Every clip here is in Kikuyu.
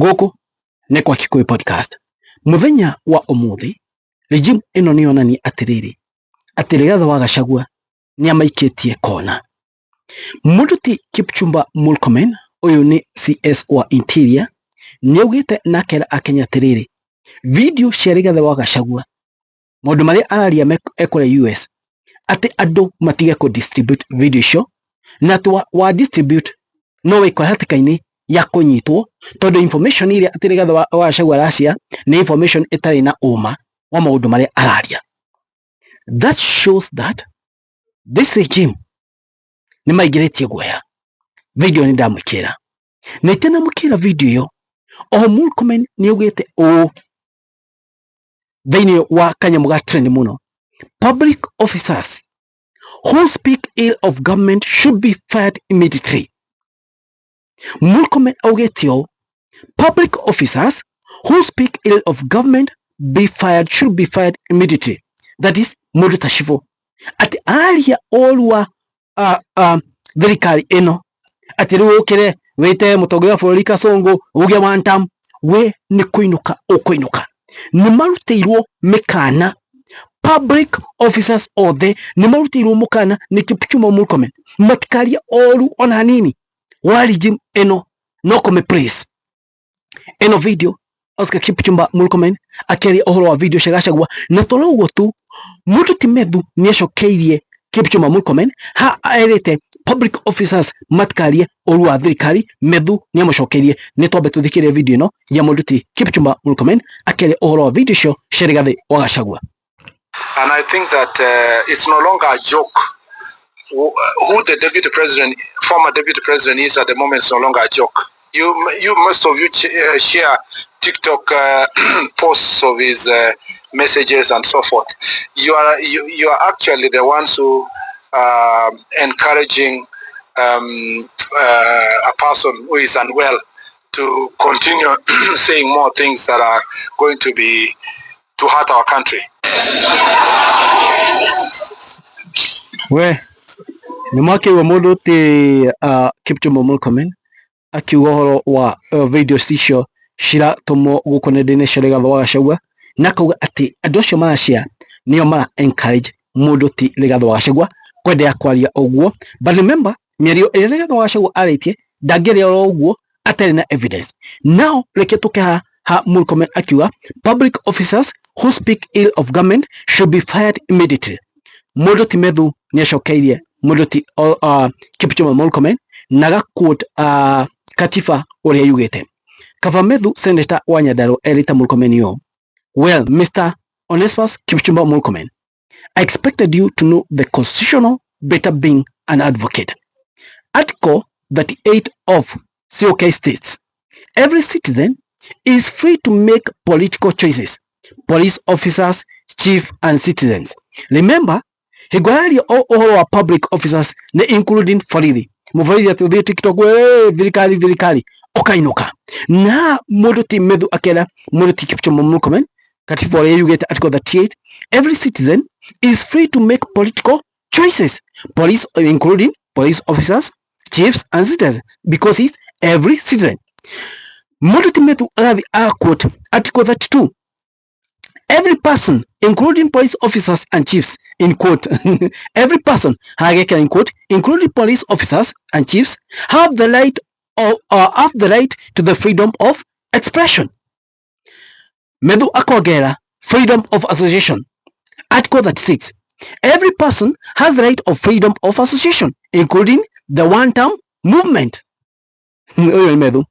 Gũkũ nĩ kwa Kikuyu Podcast. Mũthenya wa ũmũthĩ regime ĩno nĩ yonania atĩrĩrĩ atĩ Rigathĩ wa Gachagua nĩ amaikĩtie kona. Mũndũ ti Kipchumba Murkomen, ũyũ nĩ CS wa Interior, nĩ augĩte na akera Akenya atĩrĩrĩ, video cia Rigathĩ wa Gachagua maũndũ marĩa araria ekũrĩa US, atĩ andũ matige kũ distribute video icio, na atĩ wa distribute no wĩkore hatĩka-inĩ ya kũnyitwo, tondũ information ĩrĩa atĩ Rigathĩ wa Gachagua aracia nĩ information ĩtarĩ na ũma wa maũndũ marĩa araria. That shows that this regime nĩ maingĩrĩtie guoya. Video nĩ ndamwĩkĩra na itanamwĩkĩra video ĩyo, oho Murkomen nĩ augĩte ũũ thĩinĩ wa kanyamũ ga trend mũno: "Public officers who speak ill of government should be fired immediately." Murkomen augĩte ũũ: "Public officers who speak ill of government be fired should be fired immediately." That is mũndũ ta cibũ atĩ aria ũru wa thirikari ĩno, atĩ rĩu ũkĩre wĩte mũtongoria wa bũrũri Kasongo uge one term, we nĩ kũinũka ũkũinũka. Nĩ marutĩirwo mĩkana, public officers othe nĩ marutĩirwo mũkana nĩ Kipchumba Murkomen matikarie ũru ona hanini wa regime ĩno, no kũmĩ praise. Ĩno video Oscar Kipchumba Murkomen akĩaria ũhoro wa video cia Gachagua, na to ũguo tu, mũndũ ti Methu nĩ acokeirie Kipchumba Murkomen ha erĩte public officers matikarie ũru wa thirikari. Methu nĩ amũcokeirie. Nĩ twambe tũthikĩrĩrie video ĩno ya mũndũ ti Kipchumba Murkomen akĩaria ũhoro wa video icio cia Rigathĩ wa Gachagua. And I think that it's no longer a joke. Who the deputy president, former deputy president is at the moment is no longer a joke. You, most of you share TikTok posts of his messages and so forth. You are actually the ones who are encouraging a person who is unwell to continue saying more things that are going to be to hurt our country. We nĩ mwakĩigua mũndũ ti Kipchumba Murkomen akiuga ũhoro wa video icio ciratũmwo gũkũ nenda-inĩ cia Rigathĩ wa Gachagua, na akauga atĩ andũ acio marashare nĩo mara encourage mũndũ ti Rigathĩ wa Gachagua kwenderea kwaria ũguo. But remember, mĩario ĩrĩa Rigathĩ wa Gachagua arĩtie ndangĩaria oro ũguo atarĩ na evidence. Now reke tũke ha ha Murkomen akiuga public officers who speak ill of government should be fired immediately. Mũndũ ti Methu nĩ acokeirie mũndũ ti Kipchumba Murkomen na ga quote katiba ũrĩa yugĩte. Kaba Methu, senator wa Nyandarua, erĩte Murkomen ũũ: "Well, Mr. Onesmus Kipchumba Murkomen, I expected you to know the constitutional better, being an advocate. Article 38 of COK states, 'Every citizen is free to make political choices, police officers, chief and citizens.'" Remember, hingo yaria ũhoro wa public officers nĩ including borithi. Mũborithi atĩ ũthiĩ TikTok, we thirikari thirikari, ũkainũka. Na mũndũ ti Methu akera mũndũ ti Kipchumba Murkomen katiba ũrĩa yugĩte, article 38, every citizen is free to make political choices, police including police officers, chiefs and citizens, because it's every citizen. Mũndũ ti Methu agathiĩ quote article 32, every person including police officers and chiefs, in quote, every person, hagekera in quote, including police officers and chiefs, have the right or have the right to the freedom of expression. Methu akongera freedom of association. Article 36, every person has the right of freedom of association, including the one term movement. Ũyũ nĩ Methu.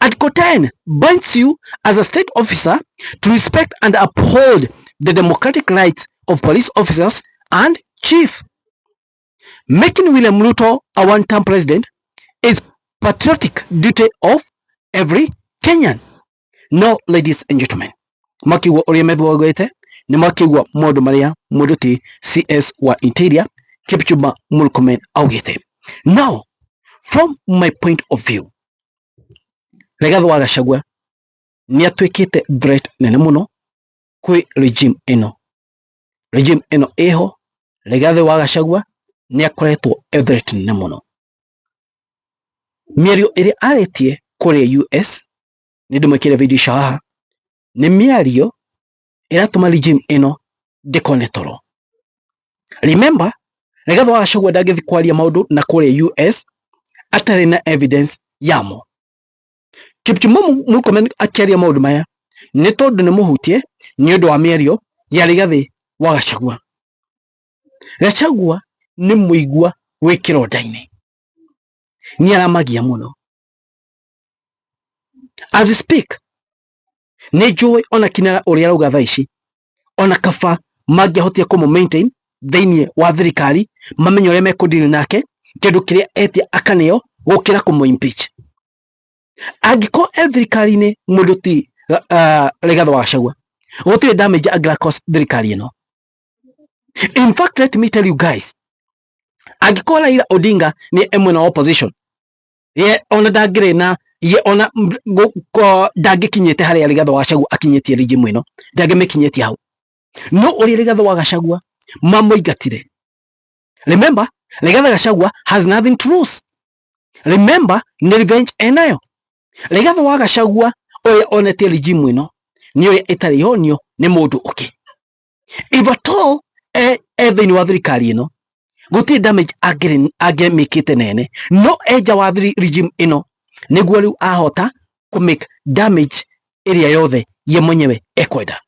Article 10 binds you as a state officer to respect and uphold the democratic rights of police officers and chief. Making William Ruto a one-term president is patriotic duty of every Kenyan. No, ladies and gentlemen, makigua ũrĩa Methu augĩte, nĩ makigua maũndũ marĩa mũndũ ti CS wa Interior Kipchumba Murkomen augĩte. Now, from my point of view, Rigathĩ wa Gachagua nĩ atuĩkĩte threat nene mũno kwĩ regime ĩno. Regime ĩno ĩho, Rigathĩ wa Gachagua nĩ akoretwo e threat nene mũno. Mĩario ĩrĩa arĩtie kũrĩa US Nĩ ndĩmwĩkĩre video icio haha. Nĩ mĩario ĩratũma regime ĩno ndĩkone toro. Remember, Rigathi wa Gachagua ndangĩthiĩ kwaria maũndũ na kũrĩa US atarĩ na evidence yamo. Kipchumba Murkomen akĩaria maũndũ maya nĩ tondũ nĩ mũhutie nĩ ũndũ wa mĩario ya Rigathi wa Gachagua. Gachagua nĩ mũigua wĩ kĩronda-inĩ, nĩ aramagia mũno. As we speak, nĩ njũĩ ona kinara ũrĩa arauga thaa ici, ona kaba mangĩahotire kũmũ maintain thĩinĩ wa thirikari, mamenye ũrĩa mekũdeal nake, kĩndũ kĩrĩa etia akaneo gũkĩra kũmũ impeach. Angĩkorwo e thirikari-inĩ mũndũ ti Rigathi wa Gachagua, gũtirĩ damage angĩra cause thirikari ĩno. In fact, let me tell you guys, angĩkorwo Raila Odinga nĩ e mwena wa opposition, ye ona ndangĩrĩ na ye ona ndangĩkinyĩte harĩa Rigathi wa Gachagua akinyĩtie regime ĩno, ndangĩmĩkinyĩtie hau. No ũrĩa Rigathi wa Gachagua mamũingatire. Remember, Rigathi Gachagua has nothing to lose. Remember, nĩ revenge enayo. Rigathi wa Gachagua ũrĩa onetie regime ĩno nĩ ũrĩa ĩtarĩ yonio nĩ mũndũ ũngĩ. If at all e thĩinĩ wa thirikari ĩno, gũtirĩ damage angĩmĩkĩte nene, no enja wa regime ĩno nĩguo rĩu ahota kũ make damage ĩrĩa yothe ye mwenyewe ekwenda,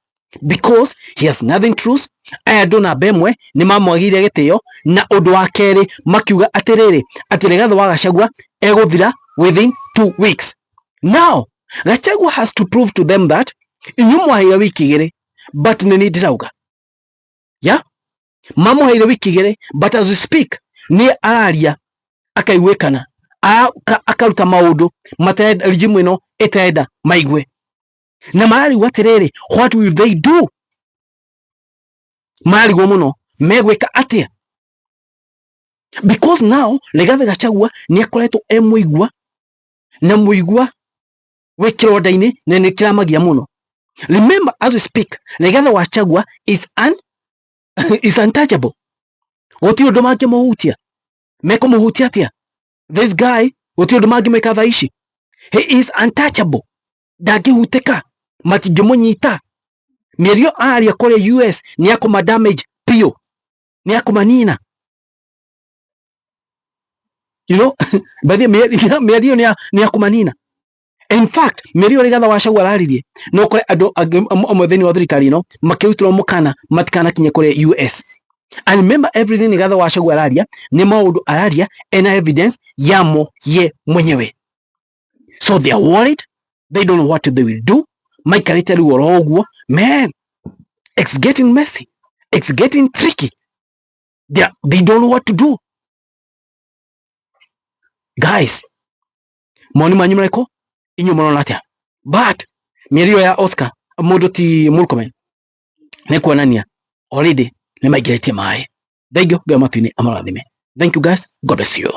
because he has nothing to lose. Aya andũ namba ĩmwe nĩ mamwagĩire gĩtĩo, na ũndũ wa kerĩ makiuga atĩrĩrĩ, atĩ Rigathi wa Gachagua egũthira within 2 weeks. Now Gachagua has to prove to them that inyuĩ mwaheire wiki igĩrĩ, but nĩ niĩ ndĩrauga ya mamũheire wiki igĩrĩ, but as we speak nĩ araria akaiguĩkana, akaruta maũndũ matarenda regime ĩno ĩtarenda maigue, na mararigwo atĩrĩrĩ, what will they do? Mararigwo mũno megwĩka atĩa, because now Rigathi Gachagua nĩ akoretwo e mũigua na mũigua wĩ kĩronda-inĩ na nĩ kĩramagia mũno. Remember, as we speak, Rigathi Gachagua is untouchable. Gũtirĩ ũndũ mangĩmũhutia. Mekũmũhutia atĩa? This guy, gũtirĩ ũndũ mangĩmwĩka thaa ici. He is untouchable, ndangĩhutĩka, matingĩmũnyita. Mĩario aria kũrĩa US nĩ akũma damage biũ, nĩ akũmanina. By the mĩario nĩ akũmanina. In fact, mĩario Rigathi wa Gachagua araririe, no kũrĩ andũ angĩ amwe thĩinĩ wa thirikari ĩno makĩrutĩrwo mũkana matikanakinye kũrĩa US. And remember, everything Rigathi wa Gachagua araria nĩ maũndũ araria ena evidence yamo ye mwenyewe. So they are worried, they don't know what they will do. Maikarĩte rĩu oro ũguo. Man, it's getting messy, it's getting tricky. They don't know what to do. Guys, mawoni manyu marĩkũ? Inyuĩ mũrona atĩa? But mĩario ya Oscar mũndũ ti Murkomen nĩ kuonania already nĩ maingĩrĩtie maĩ. Thank you. Ngai matu-inĩ amũrathime. Thank you guys, God bless you.